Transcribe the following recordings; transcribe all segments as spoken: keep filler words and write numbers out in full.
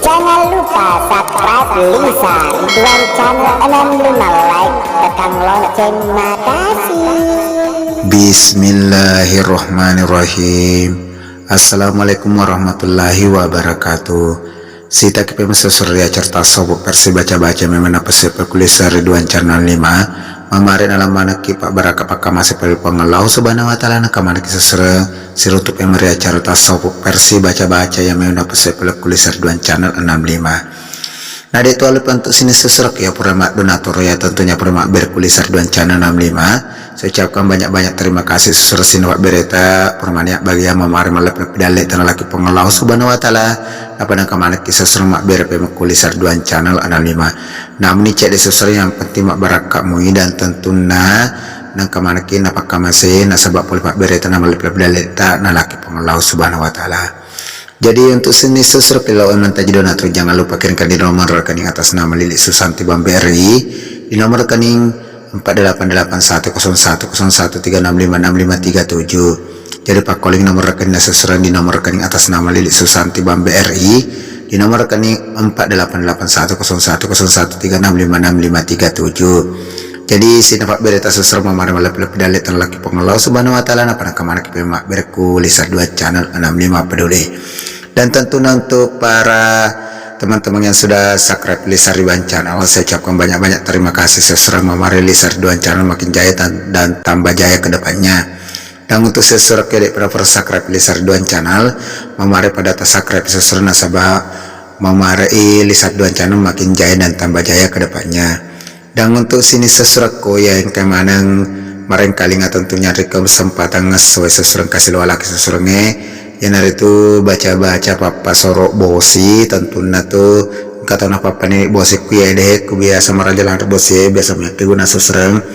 Jangan lupa subscribe Lisa Ridwan Channel enam lima, like, tekan lonceng. Makasih. Bismillahirrahmanirrahim. Assalamualaikum warahmatullahi wabarakatuh. Sitaki pemessu surya cerita sobu versi baca-baca memang apa sepe kulisa Ridwan Channel lima. Mamari nalammanaki pabbaraka pakkamase pale Puang Allah Subhanahu wa Ta'ala, nakamanaki sesere siruntu pemeri acara tasawuf versi baca-baca yang memang apa sepe kulisa Ridwan Channel enam lima. Nah, de' tuallupa untuk sini sesere ya pura maddu natoro ya tentunya pura mabbere kulisa Ridwan Channel enam lima. Saya ucapkan banyak-banyak terima kasih sesere sini berita pura mania bagi yang mamari malep dalle tanah laki Puang Allah Subhanahu wa Ta'ala. Apa nakamanaki sesere mabbere pemekuli Ridwan Channel enam lima. Namni cedde sesere yang penting mabbarakka mui dan tentunna nangka manekki napakkamase nasaba pole pabbereta namalleppe-leppe dalleta nalaki Puang Allah Subhanahu wa Ta'ala. Jadi untuk sini sesere pilo emang tajido natu jangan lupa kirimkan di nomor rekening atas nama Lili Susanti Bambe R I, di nomor rekening empat delapan delapan satu kosong satu kosong satu tiga enam lima enam lima tiga tujuh. Jadi pakkoling nomor rekening seserang di nomor rekening atas nama Lili Susanti Bambe R I di nomor rekening empat delapan delapan satu kosong satu kosong satu tiga enam lima enam lima tiga tujuh. Jadi sini pabbereta seserang mamari malleppe-leppe dalle tanah laki Puang Allah Subhanahu wa Ta'ala, napa nakamanaki pemabbereku Lisa Ridwan Channel enam lima peduli. Dan tentunya untuk para teman-teman yang sudah subscribe Lisa Ridwan Channel, saya ucapkan banyak-banyak terima kasih. Seserang mamari Lisa Ridwan Channel makin jaya dan, dan tambah jaya ke depannya. Dan untuk sesere kede pura subscribe Lisa Ridwan Channel, mamari pada ta subscribe sesere nasaba mamari Lisa Ridwan Channel makin jaya dan tambah jaya ke depannya. Dan untuk sini sesurekku ya engka maneng marengkalinga tentunya ri kesempatan ngesso sesureng kasi loalaki sesurengnge, iyanaritu baca-baca pappasoro bosi, tentunna tu engka tau napappani bosikku ya deh ku biasa maraja lanre bosi biasa metti guna sesureng.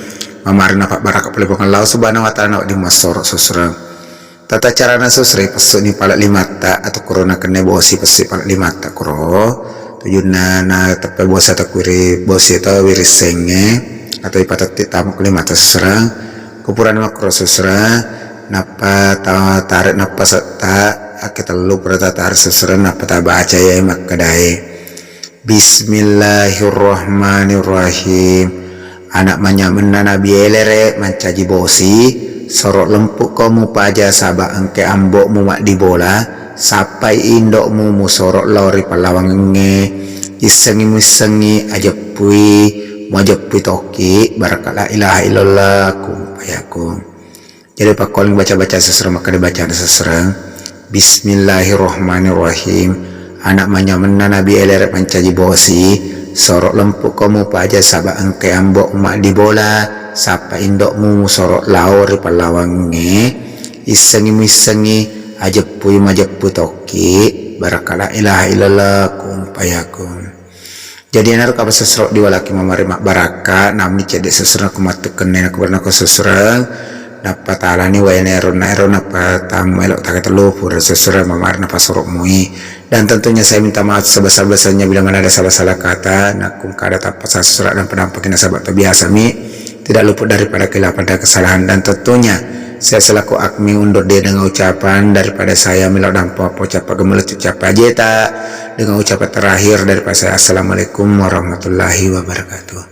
Mamari napabbaraka pole Puang Allah Subhanahu wa Ta'ala nawedding massoro sesureng. Tata carana sesere pessuni pala limatta atau kuro nakenna bosi pessu pala limatta kuro. Tujunna na teppe bosi atau kuri bosi atau wirissengnge atau ipatetti tamu limatta seserang. Kupurani makkuro seserang nappa ta-, tarik nappa setta akke tellu pura ta tarik seserang nappa tabaca ya makkedae. Bismillahirrahmanirrahim. Anak manyamenna Nabi Elere mancaji bosi, soro lempukko mupaja saba engke ambo'mu maddibola, sappai indo'mu musoro lao ri pallawangengnge, issengi muissengi ajeppui, muajeppui tokki, baraka la ilaha illallah, kun fayakun. Jadi pakkoling baca-baca sesereng makkeda bacana sesereng. Bismillahirrahmanirrahim. Anak manyamenna Nabi Elere mancaji bosi, soro lempukko mupaja saba engke ambo'mu maddibola, sappa indo'mu musoro lao ri pallawangnge, issengi muissengi ajeppui majeppu tokki, baraka la ilaha illallah, kun fayakun. Jadi enaro kapa sesro diwalaki mamari mabbarakka, namni cedde sesro ku mattu kenne na kuberna ko sesureng, nappa talani wae nero naero nappa tamu elo taka telu pura sesureng mamari napasoro mui. Dan tentunya saya minta maaf sebesar-besarnya bila mana ada salah-salah kata, nakung kada tappa sesro dan penampakina sabab terbiasa mi. Tidak luput daripada khilafan dan kesalahan, dan tentunya saya selaku admin undur diri dengan ucapan daripada saya Milo Dampo Apo Capa Gemelut Capa Jeta dengan ucapan terakhir daripada saya, Assalamualaikum warahmatullahi wabarakatuh.